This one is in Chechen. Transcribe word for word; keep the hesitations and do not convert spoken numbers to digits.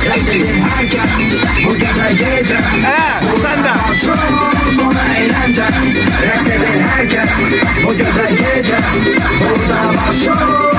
Raks edin herkes bu gözəl gecə. Hə, sən də. Başlıyor sonra eğlence. Raks edin herkes bu gözəl gecə. Burada başlıyor